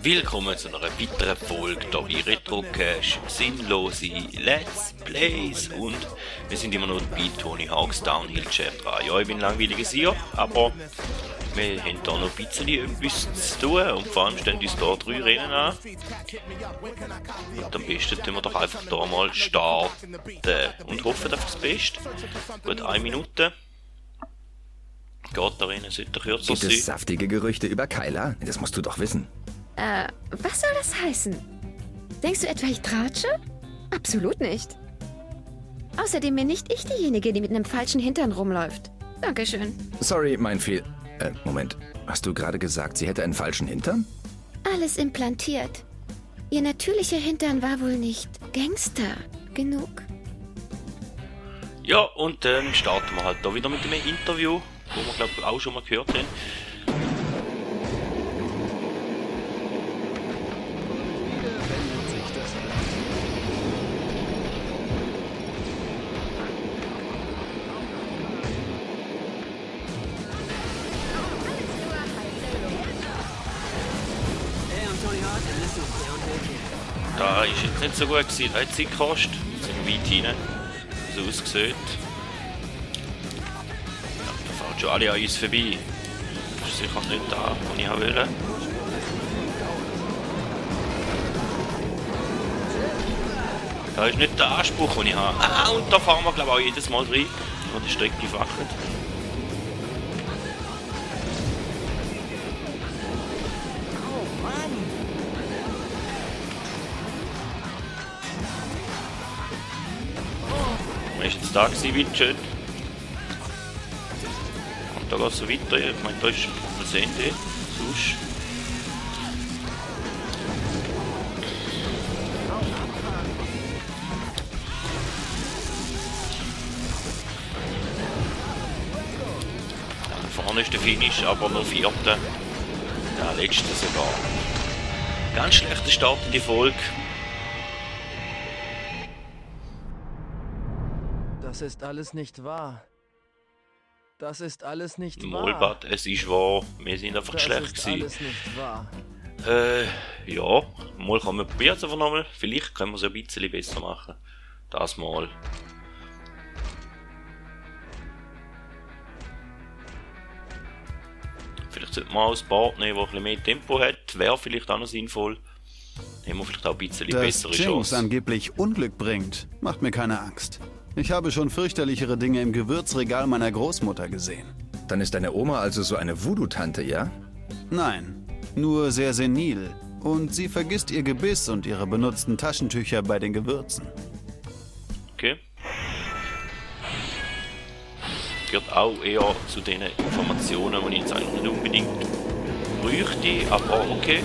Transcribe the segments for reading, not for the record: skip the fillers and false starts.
Willkommen zu einer weiteren Folge hier bei Retrocash, sinnlose Let's Plays und wir sind immer noch bei Tony Hawk's Downhill Chapter. Ja, ich bin langweiliger Sieg, aber wir haben hier noch ein bisschen etwas zu tun und vor allem stehen uns hier 3 Rennen an. Und am besten tun wir doch einfach hier mal starten und hoffen auf das Beste. Gut, 1 Minute. Geht der Rennen, sollte kürzer sein. Gibt es saftige Gerüchte über Kyla? Das musst du doch wissen. Was soll das heißen? Denkst du etwa, ich tratsche? Absolut nicht. Außerdem bin nicht ich diejenige, die mit einem falschen Hintern rumläuft. Dankeschön. Sorry, mein Fehl... Moment. Hast du gerade gesagt, sie hätte einen falschen Hintern? Alles implantiert. Ihr natürlicher Hintern war wohl nicht Gangster genug. Ja, und dann starten wir halt da wieder mit dem Interview, wo wir glaube ich auch schon mal gehört haben. Da ist jetzt nicht so gut gewesen, da hat Zeit gekostet. Jetzt sind wir weit hinein, wie es aussieht. Ja, da fahren schon alle an uns vorbei. Das ist sicher nicht da, wo ich wollte. Da ist nicht der Anspruch, den ich habe. Ah, und da fahren wir glaube ich auch jedes Mal rein, wenn die Strecke fackelt. Ist jetzt da gewesen, Windschön. Und da geht es so weiter. Ich meine, da ist das Ende. Sonst. Ja, vorne ist der Finish, aber nur 4. Der letzte sogar. Ganz schlechter Start in die Folge. Das ist alles nicht wahr. Das ist alles nicht wahr. Molbad, es ist wahr. Wir sind einfach schlecht gewesen. Das ist alles nicht wahr. Ja. Mal kann man probieren es einfach nochmal. Vielleicht können wir es ein bisschen besser machen. Das mal. Vielleicht sollte man auch ein Board nehmen, das ein bisschen mehr Tempo hat. Wäre vielleicht auch noch sinnvoll. Dann haben wir vielleicht auch ein bisschen bessere Dass Jinx Chance. angeblich Unglück bringt, macht mir keine Angst. Ich habe schon fürchterlichere Dinge im Gewürzregal meiner Großmutter gesehen. Dann ist deine Oma also so eine Voodoo-Tante, ja? Nein, nur sehr senil. Und sie vergisst ihr Gebiss und ihre benutzten Taschentücher bei den Gewürzen. Okay. Gehört auch eher zu den Informationen, die ich jetzt eigentlich nicht unbedingt bräuchte, aber okay.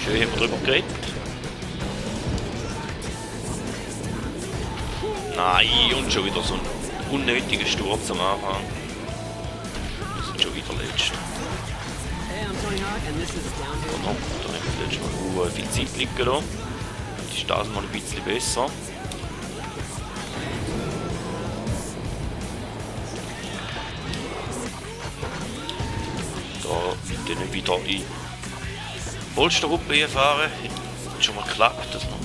Schön haben wir darüber geredet. Nein, und schon wieder so ein unnötiger Sturz am Anfang. Wir sind schon wieder letzt. Oh no, da haben wir letztes Mal viel Zeit liegen lassen. Jetzt ist das mal ein bisschen besser. Da bitte nicht wieder in Polstergruppe fahren. Hat schon mal geklappt, das noch.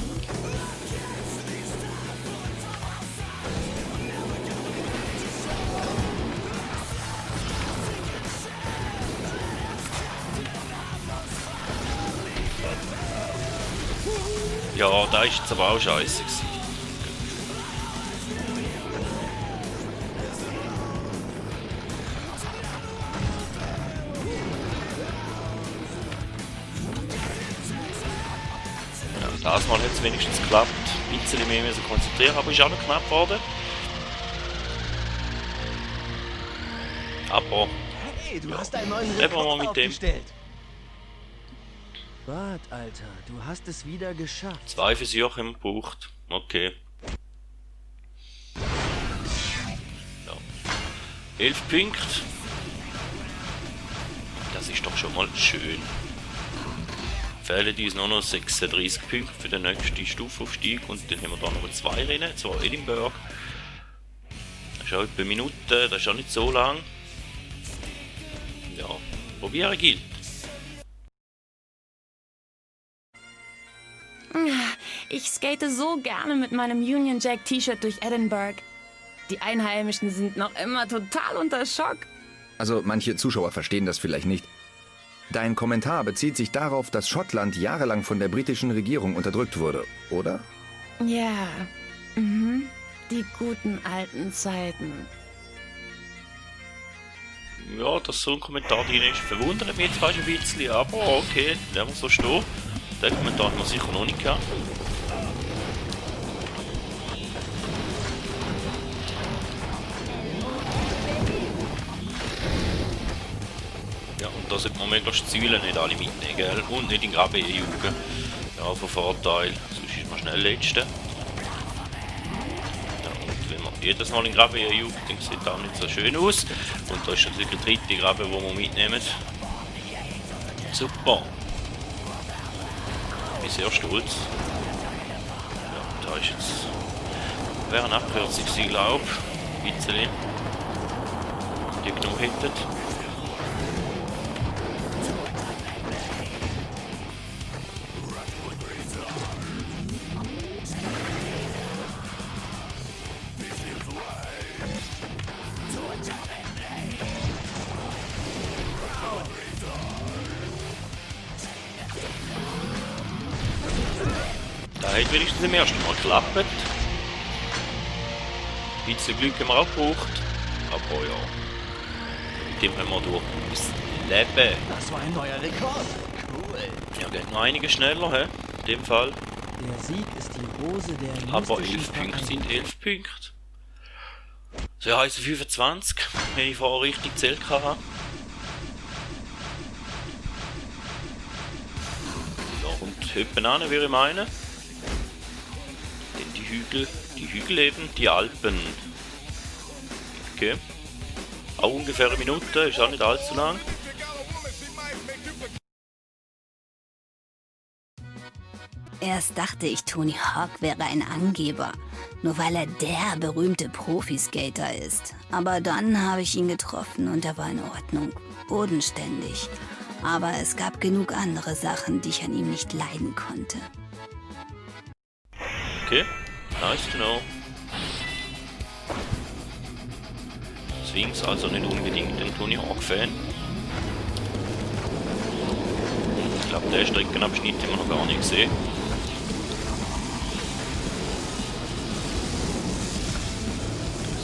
Ja, da ist jetzt aber auch scheiße gewesen. Ja, das Mal hat es wenigstens geklappt. Ein bisschen mehr müssen konzentrieren, aber ist auch noch knapp geworden. Aber Hey, du hast einen neuen leben wir mal Rekord mit dem. aufgestellt. Wart, Alter, du hast es wieder geschafft. 2 Versuche haben wir gebraucht. Okay. Ja. 11 Punkte. Das ist doch schon mal schön. Fehlen uns noch 36 Punkte für den nächsten Stufaufstieg und dann haben wir da noch 2 Rennen, zwar Edinburgh. Das ist auch etwa eine Minute, das ist auch nicht so lang. Ja. Probieren gilt. Ich skate so gerne mit meinem Union Jack T-Shirt durch Edinburgh. Die Einheimischen sind noch immer total unter Schock. Also manche Zuschauer verstehen das vielleicht nicht. Dein Kommentar bezieht sich darauf, dass Schottland jahrelang von der britischen Regierung unterdrückt wurde, oder? Ja, die guten alten Zeiten. Ja, dass so ein Kommentar drin ist, verwundert mich jetzt fast ein bisschen, aber okay, lassen wir so stehen. Den Kommentar haben wir sicher noch nicht gehabt. Ja, und da sollte man möglichst die Säulen nicht alle mitnehmen, gell? Und nicht in Graben jugen. Ja, von Vorteil, sonst ist man schnell Letzte. Ja, und wenn man jedes Mal in Graben jugt, dann sieht das auch nicht so schön aus. Und da ist natürlich der dritte Graben, den wir mitnehmen. Super. Ich bin sehr stolz. Ja, da ist jetzt... Wäre eine Abkürzung gewesen, glaube ich. Ein bisschen. Die genommen hätten. Da hat wenigstens im ersten Mal geklappt. Ein bisschen Glück haben wir auch gebraucht. Aber ja, mit dem haben wir durch das Leben. Das war ein neuer Rekord. Cool. Ja, geht noch einige schneller, he? In dem Fall. Der Sieg ist die Rose der Aber mystischen 11 Punkte Vereinigung. sind 11 Punkte. So heißen 25, wenn ich vorher richtig gezählt habe. Ja, und etwa an, würde ich meinen. Denn die Hügel eben, die Alpen. Okay. Auch ungefähr eine Minute, ist auch nicht allzu lang. Erst dachte ich, Tony Hawk wäre ein Angeber, nur weil er der berühmte Profiskater ist. Aber dann habe ich ihn getroffen und er war in Ordnung, bodenständig. Aber es gab genug andere Sachen, die ich an ihm nicht leiden konnte. Okay, nice to know. Sphinx also nicht unbedingt ein Tony Hawk-Fan. Ich glaube, der Streckenabschnitt haben wir noch gar nicht gesehen.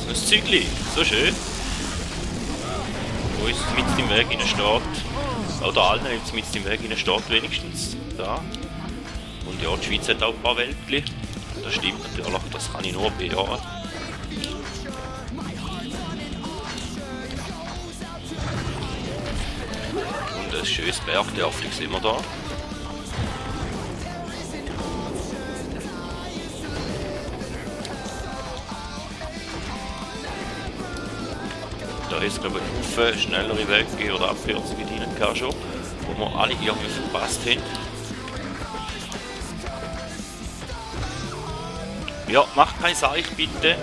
Das ist ein Zügli, so schön. Wo ist es mit dem Weg in den Stadt? Oder allen jetzt mit dem Weg in den Stadt wenigstens. Da. Und ja, die Schweiz hat auch ein paar Wäldchen. Das stimmt natürlich, das kann ich nur bejahen. Und ein schönes Bergdörfli sehen wir da. Da ist glaube ich ein Haufen schnellere Wege oder Abkürzungen drin gehabt schon, wo wir alle irgendwie verpasst haben. Ja, mach kein Seich bitte.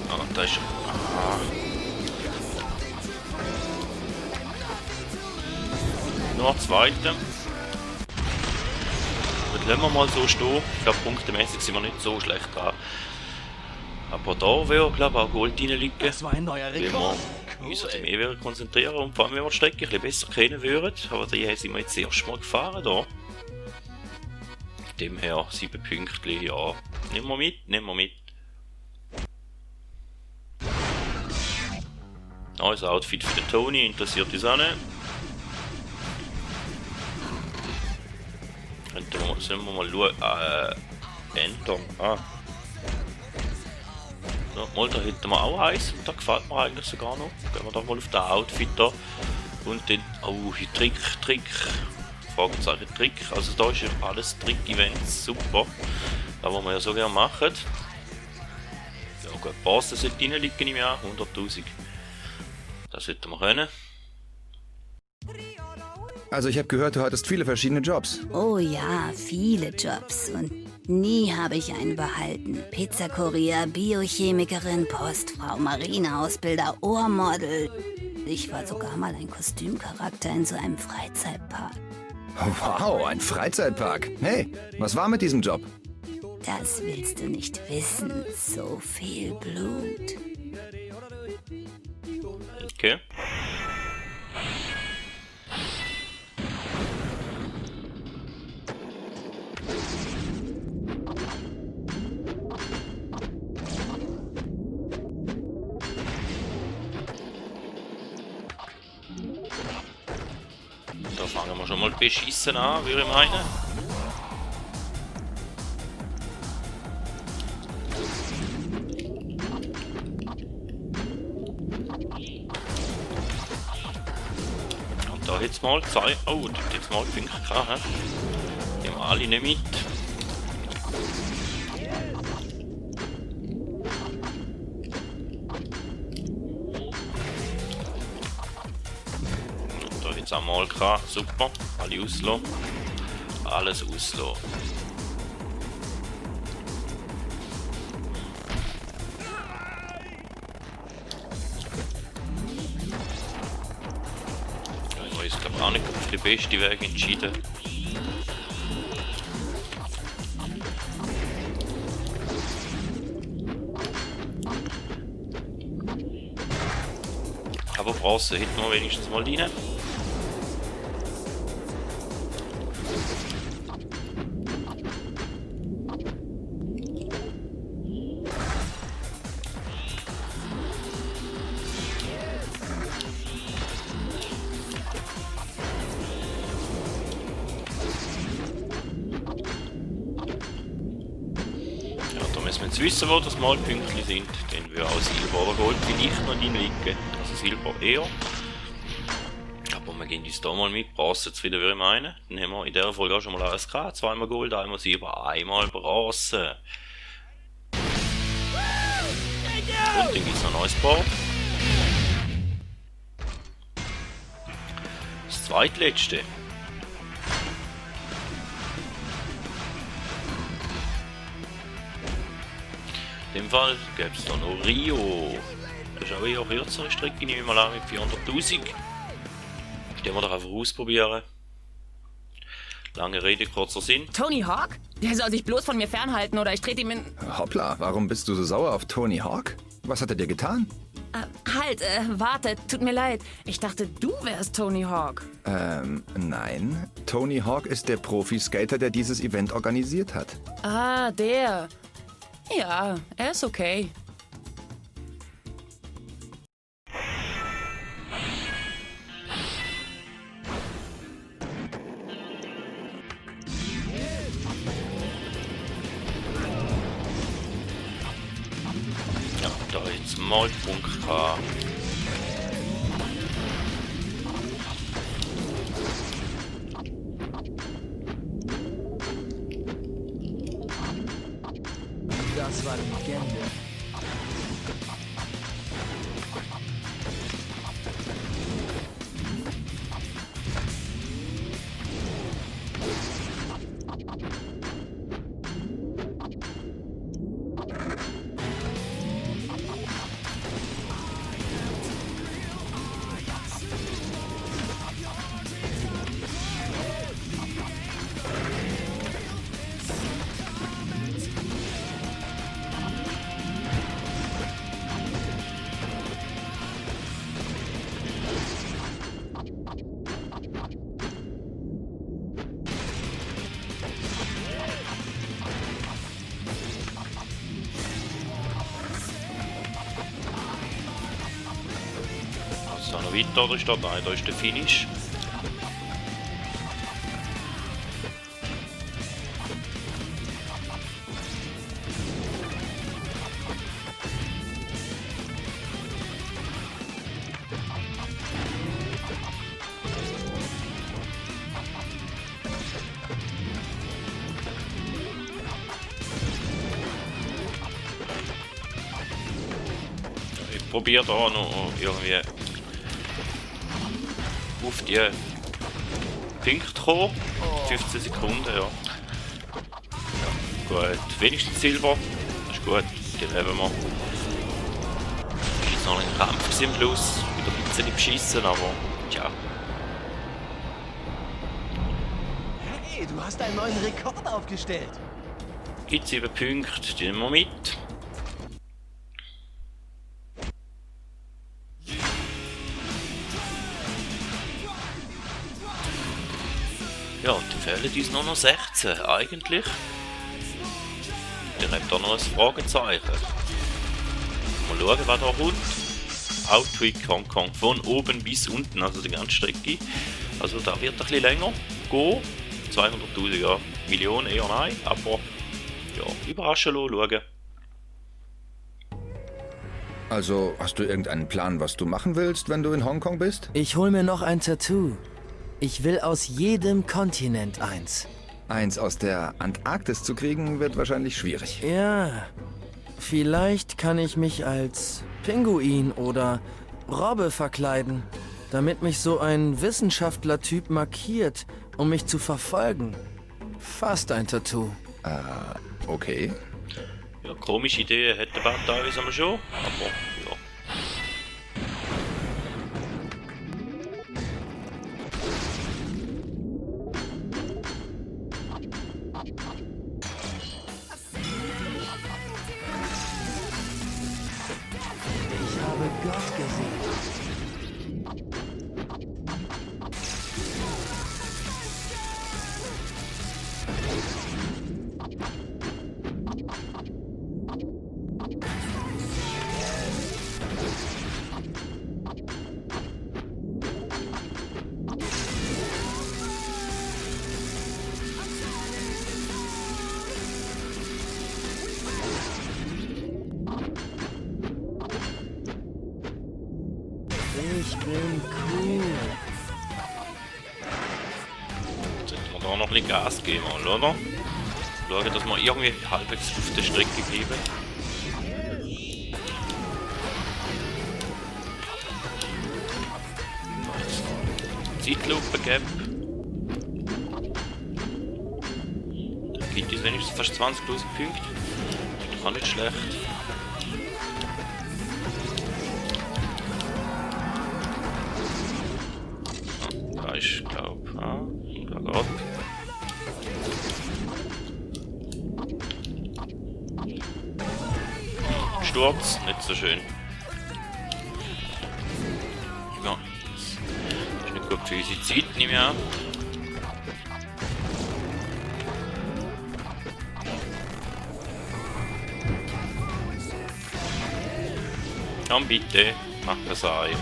Ah, da ist... Nur ein zweiter. Das lassen wir mal so stehen. Ich glaube, punktemäßig sind wir nicht so schlecht dran. Aber da wäre, glaube ich, auch Gold reinliegen. Das war ein neuer Wenn Rekord. wir uns ein bisschen mehr konzentrieren und vor allem, wenn wir die Strecke ein bisschen besser kennen würden. Aber die sind wir jetzt das erste Mal gefahren da. Dem her 7 Punkte, ja. Nehmen wir mit, nehmen wir mit. Neues Outfit für den Tony, interessiert uns auch nicht. Sollen wir mal schauen, ändern. So, mal, da hätten wir auch eins, da gefällt mir eigentlich sogar noch. Gehen wir doch mal auf das Outfit da. Und dann, oh, Trick. Fragezeichen Trick. Also da ist ja alles Trick-Events, super. Das, was wir ja so gerne machen. Ja gut, Basen sollte reinliegen im Jahr, 100'000. Das sollten wir können. Also ich habe gehört, du hattest viele verschiedene Jobs. Oh ja, viele Jobs und nie habe ich einen behalten. Pizzakurier, Biochemikerin, Postfrau, Marineausbilder, Ohrmodel. Ich war sogar mal ein Kostümcharakter in so einem Freizeitpark. Wow, ein Freizeitpark. Hey, was war mit diesem Job? Das willst du nicht wissen. So viel Blut. Okay. Da fangen wir schon mal beschissen an, würde ich meinen. Und da jetzt mal zwei. Oh, da hat jetzt mal Pünktchen gehabt. Die haben alle nicht mit. Da jetzt auch mal gehabt. Super. Alle auslassen. Alles auslassen. Ich glaube auch nicht auf den besten Weg entschieden. Aber Bronze hätten wir wenigstens mal rein. Müssen wir jetzt wissen, wo das Malpünktchen sind, dann würde auch Silber oder Gold vielleicht noch drin liegen. Also Silber eher. Aber wir gehen uns da mal mit Bronze zufrieden, würde ich meinen. Dann haben wir in dieser Folge auch schon mal alles gehabt. Zweimal Gold, einmal Silber, einmal Bronze. Und dann gibt es noch ein neues Board. Das zweitletzte. In dem Fall gäbe es da noch Rio. Das ist auch eher kürzere Strecke, nehme ich mal an, mit 400'000. Den wir doch einfach ausprobieren. Lange Rede, kurzer Sinn. Tony Hawk? Der soll sich bloß von mir fernhalten oder ich trete ihm in... Hoppla, warum bist du so sauer auf Tony Hawk? Was hat er dir getan? Warte, tut mir leid. Ich dachte, du wärst Tony Hawk. Nein. Tony Hawk ist der Profi-Skater, der dieses Event organisiert hat. Ah, der. Ja, er ist okay. Ja, da jetzt mal Punkt gehabt. Das war Legende. So, noch weiter, da steht nein, da ist der Finish. Ich probiere da noch irgendwie auf die Punkte zu kommen. 15 Sekunden, ja. Gut, wenigstens Silber. Das ist gut, die leben wir. Es war noch ein Kampf am Schluss, wieder bisschen beschissen, aber tja. Hey, du hast einen neuen Rekord aufgestellt. Gibt 7 Punkte, die nehmen wir mit. Ja, und dann fehlen uns noch 16 eigentlich. Dann habt ihr noch ein Fragezeichen. Mal schauen, wer da kommt. Outwick Hongkong von oben bis unten, also die ganze Strecke. Also da wird ein bisschen länger gehen. 200.000, ja, Millionen eher nein, aber ja, überraschen lassen, schauen. Also, hast du irgendeinen Plan, was du machen willst, wenn du in Hongkong bist? Ich hol mir noch ein Tattoo. Ich will aus jedem Kontinent eins. Eins aus der Antarktis zu kriegen, wird wahrscheinlich schwierig. Ja, vielleicht kann ich mich als Pinguin oder Robbe verkleiden, damit mich so ein Wissenschaftler-Typ markiert, um mich zu verfolgen. Fast ein Tattoo. Okay. Ja, komische Ideen hat der Band teilweise aber schon, aber ja. Ich habe Gott gesehen. Ich bin cool. Jetzt sollten wir da noch ein bisschen Gas geben, oder? Schauen, dass wir irgendwie halbwegs auf der Strecke bleiben. Zeitlupe geben. Dann gibt es wenigstens fast 20.000 Punkte. Das kann nicht schlecht. Da ist, glaube ich, da geht. Sturz, nicht so schön. Ja, das ist nicht gut für unsere Zeit, nehme ich an. Komm bitte, mach das ein.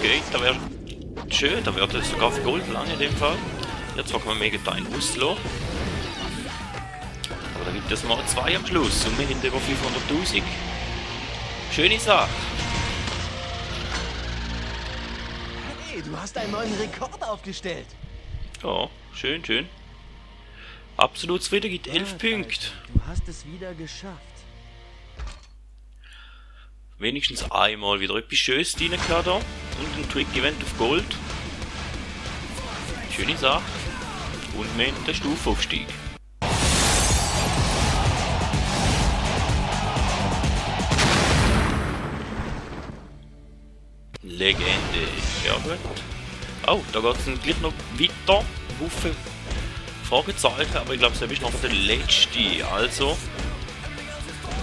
Geht, da wäre schön, da wäre das sogar für Gold lang in dem Fall. Jetzt kann man mega einen auslassen. Aber da gibt es mal 2 am Schluss und wir haben über 500.000. Schöne Sache. Hey, du hast einen neuen Rekord aufgestellt. Ja, schön, schön. Absolut zufrieden, gibt 11 Punkte. Du hast es wieder geschafft. Wenigstens einmal wieder etwas Schönes rein da. Und ein Trick-Event auf Gold. Schöne Sache. Und wir haben den Stufaufstieg. Legende. Ja gut. Oh, da geht es gleich noch weiter. Haufen Fragezeichen, aber ich glaube, es ist noch der letzte. Also.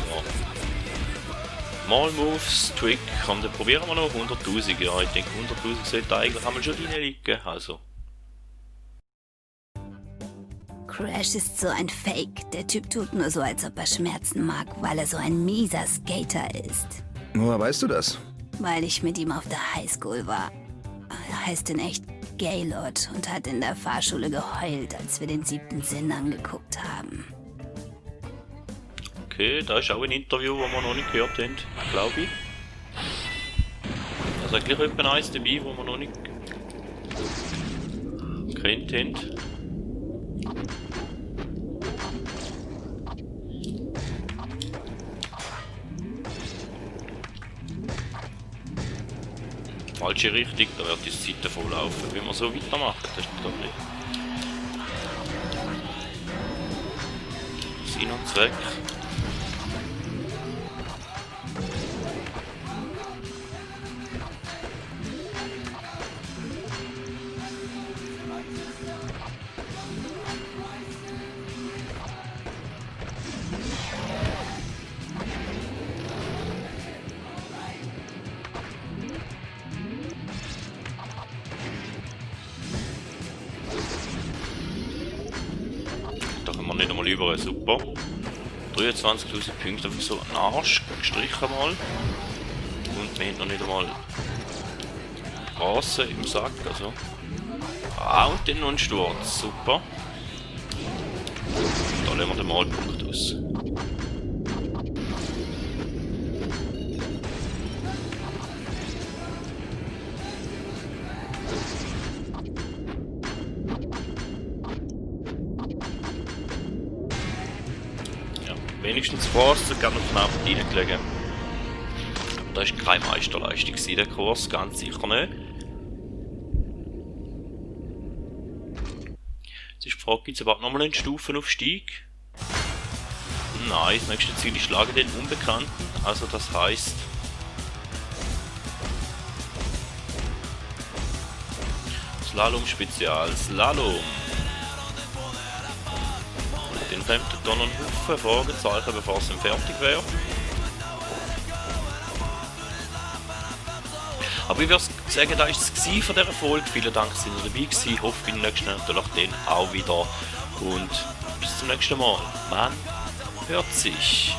Ja. Mal Moves, Trick, komm, dann probieren wir noch 100.000. Ja, ich denke 100.000 sollte eigentlich einmal schon reinliegen, also. Crash ist so ein Fake. Der Typ tut nur so, als ob er Schmerzen mag, weil er so ein mieser Skater ist. Woher weißt du das? Weil ich mit ihm auf der Highschool war. Er heißt in echt Gaylord und hat in der Fahrschule geheult, als wir den 7. Sinn angeguckt haben. Okay, da ist auch ein Interview, das wir noch nicht gehört haben, glaube ich. Also gleich etwa eins dabei, wo wir noch nicht kennt haben. Falsche Richtung, da wird die Zeit voll laufen. Wenn wir so weitermachen, das ist doch nicht. Sinn und Zweck. Da können wir nicht einmal über, super. 23.000 Punkte für so einen Arsch gestrichen mal. Und wir haben noch nicht einmal Rasse im Sack, also. Ah, und dann noch ein Sturz, super. Da lassen wir den Malpunkt aus. Wenigstens Kurs, sogar noch knapp reingelegen. Da war keine Meisterleistung, der Kurs, ganz sicher nicht. Jetzt ist die Frage, gibt es überhaupt nochmal einen Stufenaufstieg? Nein, das nächste Ziel ist Schlagen den Unbekannten, also das heisst... Slalom Spezial, Slalom. Dann kommt da noch ein Haufen Fragezeichen, bevor es dann fertig wäre. Aber ich würde sagen, das war es von dieser Folge. Vielen Dank, dass ihr dabei gewesen. Ich hoffe, beim nächsten Mal natürlich dann auch wieder. Und bis zum nächsten Mal. Man hört sich.